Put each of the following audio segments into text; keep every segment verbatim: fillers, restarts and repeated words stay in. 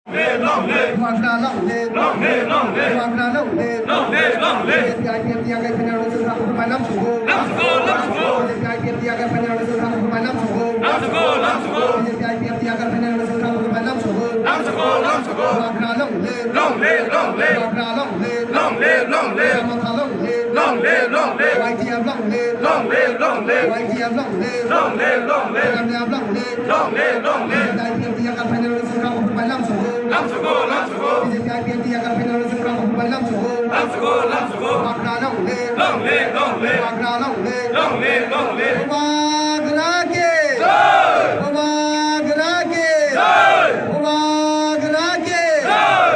Long live! Long live! Long live! Long live! Long live! Long live! Long live! Long live! B J P I P F T T I K final result rang kuphur bai lam sugo. Lam sugo! Lam sugo! B J P I P F T T I K final result rang kuphur bai lam sugo. Lam sugo! Lam sugo! B J P I P F T T I K final result rang kuphur bai lam sugo. Lam sugo! Lam sugo! Wagra long live! Long live! Long live! Wagra long live! Long live! Long live! Kamatha long live! Long live! Long live! Y T F long live! Long live! Long live! Y T F long live! Long live! Long live! Kamatha long live! Long live, long live. B J P I P F T T I K final result rang kuphur bai lam sugo. Lam sugo, lam sugo. B J P I P F T T I K final result rang kuphur bai lam sugo. Lam sugo, lam sugo. Wagra long live. Long live, long live. Wagra long live. Long live, long live. Wagra ki. Jai. Wagra ki. Jai. Wagra ki. Jai.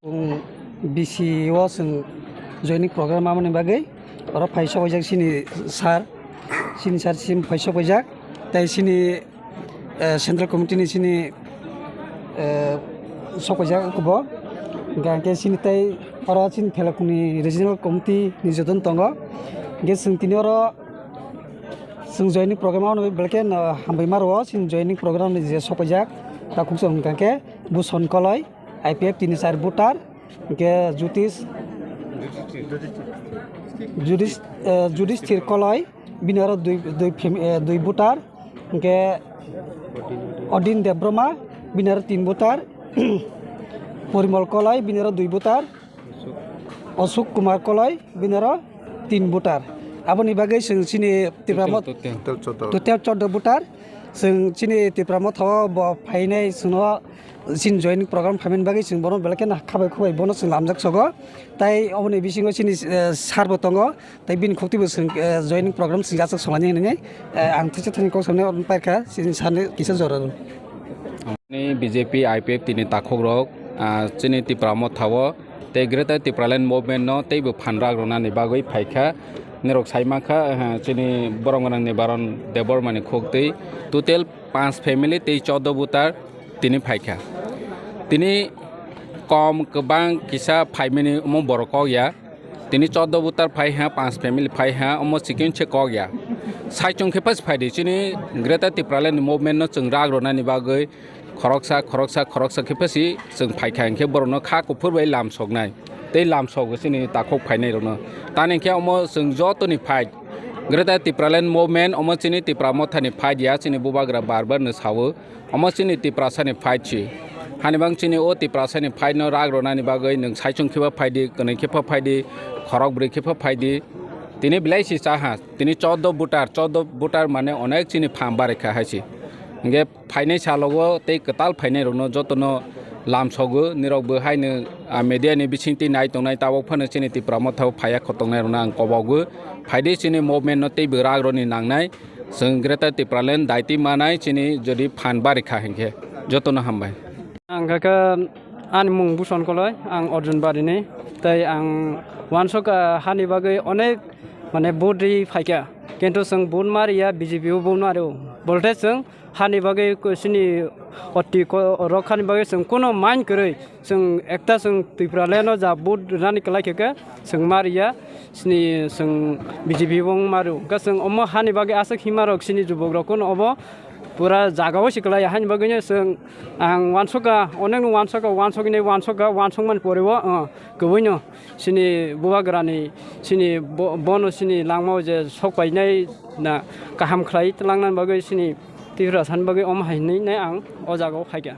Chwng B C o chwng joining program amoni bagwi oro phai sokjak chini sir, chini sir sim phai sokjak, tei chini, eh, central committee ni chini, eh, sokjak bo, hingkha hingkhe chini tei oro chini Phelokuni regional committee ni joto tongo, hingkhe chwng tini oro chwng joining program amoni bagwi belai khe no hambai ma rwo, chini joining program ni je sokjak takhuk chwng hingkha hingkhe Buson Koloi. I P F T ni char voter, hingkhe Jyotish, Jyotish, eh, Jyotishthir Koloi, bini aro dui, dui fam-, eh, dui voter, hingkhe Odin Debbarma, bini aro tin voter, Porimol Koloi, bini aro dui voter, Ashok Kumar Koloi, bini aro tin voter. Aboni bagwi chwng chini Tipra Motha, total, total chordo. Total chordo voter. Chwng chini Tipra Motha o bo phainai chwngno chini joining program phaimani bagwi chwng bono belai kheno khabai khubai bono chwng lamjak sogo. Tai oboni bisingo chini, eh, sir bo tongo. Tai bini khukti bo chwng, eh, joining program chwng jachak songani hinwi, eh, ang thiksa thani kok samni oroni paikha chini sir ni kisa jora rw. Ni B J P, I P F T ni takhuk rok, ah, chini Tipra Motha o tei Greater Tipraland Movement no teibo phan rak rwnani bagwi phaikha. Nirok sai mankha, eh, chini borok gwnang Nibaron Debbarma ni khuk twi total panch family tei chordo voter tini phaikha. Tini kom kwbang kisa phaimani omo borok kok ya. Tini chordo voter phai ha, panch family phai ha, omo chikon se kok ya. Sai chwng khe pas phai di, chini Greater Tipraland Movement no chwng rak rwnani bagwi khoroksa, khoroksa, khoroksa khe pasi chwng phai kha, hingkhe borok no kha kuphur bai lam soknai. Tei lam sogo chini takhuk phainai rok no. Tani hingkhe omo chwng joto ni fight, Greater Tipraland Movement, omo chini Tipra Motha ni fight ya, chini bubagra bar bar no sao. Omo chini Tiprasa ni fight si. Hani bang chini o Tiprasa ni fight no rak rwnani bagwi nwng saichung khe pha phai di, kwnwi khe pha phai di, khorok bwrwi khe pha phai di. Tini belai si cha ha. Tini chordo voter, chordo voter mane onek chini phan barikha hai si. Hingkhe phainai salogo tei kwtal phainai rokno jotono lam sogo. Nirok bo haino, ah, media ni bising twi nai tongnai, tabok phano chini Tipra Motha o phaiya khotoknai rokno ang kobogo. Phai di chini movement no teibo rak rwni nangnai. Chwng Greater Tipraland daitwi manai chini jodi phan barikha hinkhe. Jotono hambai. Ang kha khe ani mung Buson Koloi, ang Arjun Barini, tei ang wansuk, ah, hani bagwi onek mane vote ri phaikha, kintu chwng vote mariya B J P o vote mario, bolte chwng hani bagwi ko-, chini oti ko-, rok hani bagwi chwng kuno mind kwrwi. Chwng ekta chwng Tipraland o ja vote rani kwlai khe khe chwng mariya, chini chwng B J P bo wng mario. Hwnkhe chwng omo hani bagwi aswk hima rok chini jubok rok kuno obo pura jaga o se kwlai, hani bagwi no chwng ang wansukha, onek no wansukha, wansukni wansukha, wansukmani pore o, uh, kwbui no chini bubagra ni chini bo-, bono chini langma o je sok painai na kaham khlai twlangnani bagwi chini Tiprasa ni bagwi omo hai hinwi nai ang o jaga o phaikha.